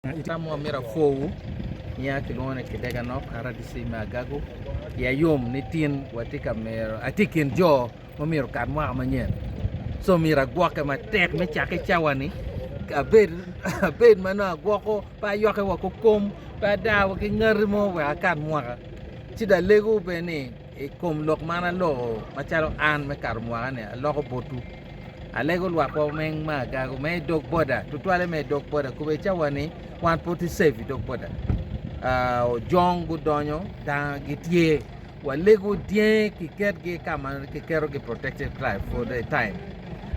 Tamwa myero apwowu nia kilwongo ni Kidega Nok RDC me Agago iya yom ni tin watye ka mero atye i kin jo ma myero okat mwaka manyen so myero agwokke matek me cakke cawa ni abed abed ma nongo agwoko pe ayokke wa ki kom pe adaa wa ki ngati mo wek akat mwaka ci dong alego bene ni i kom lok man aloko macalo an me kato mwaka ni aloko botwu. Alego lwakwa weng me agago me i dog boda, tutwalle me i dog boda kobedi cawa ni wan pud tye safe i dog boda. Ah, ojong gudonyo, dano gitye. Walego dyangi kiketgi ka ma kiketogi protected tribe for the time.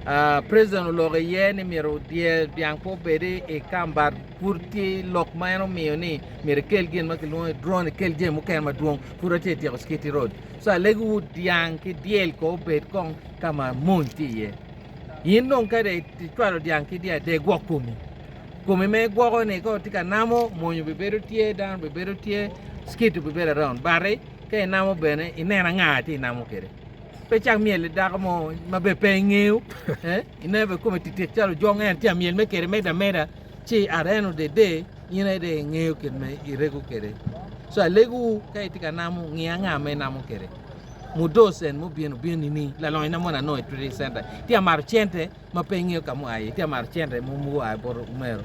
Ah, president oloko iye ni myero dyel dyang pe obed i kambat pud tye lok ma en omiyo ni myero ikel gin ma kilwongo ni drone ikel jami mukene madwong pud watye ka tyeko security road. So alegowu dyang ki dyel ko obed kong ka ma mony tye iye. In dong ka dong icwalo dyang ki dyel dong igwok komi. Komi ma igwoko ni ka itye ka namo mony obibedo tye, dano obibedo tye, security obibedo around. Bati ka inamo bene inen anga itye inamo kwede. Pe icak myel i dako mo ma bene pe ingeyo, eh, ineno bene kome titik calo ojong en tye ka myel me kwede medo ameda ci at the end of the day in aye dong ingeyo kit ma irego kwede. So alegowu ka itye ka namo ngi anga ma inamo kwede. Mudos en mubino obino nining? Lalonyo na moni anongo i trading center. Tye ka mato cente ma pe ingeyo ka mua iye. Tye ka mato cente ma mua bot omero.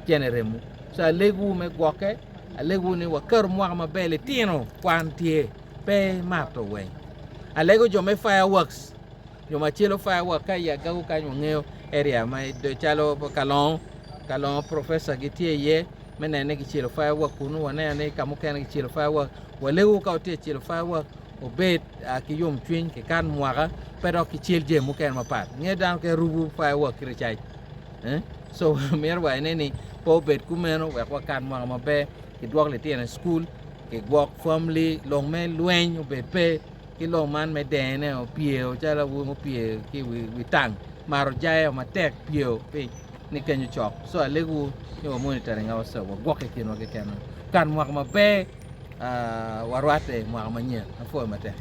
Cene remo. So alegowu me gwokke, alegowu ni waketo mwaka maber litino kwan tye pe mato weng. Alego jo me fireworks, jo ma celo firework ka i agago kany wangeyo area ma calo Kalongo, Kalongo professor gitye iye. me neno ni kicelo firework kunu, waneno ni ka mukene kicelo firework. Walego ka wutye ka celo firework wubed ki yomcwiny kikat mwaka pe dok kicel jami mukene mapat. Nge dano keken rubo firework ki ricac. Eh? So mito wa ene ni pe obed kumeno wek wakat mwaka maber, kidwok litino i cukul, kigwok family, long me lweny obed pe ki long man me dene opyeo calo awobi mupye ki i wi tang mato jaya matek pyeo piny. ni kenyo cok so alegowu ni wa monitoring ourselves wagwokke i kinwa kekenwa kan mwaka maber ah, warwatte i mwaka manyen apwoyo matek.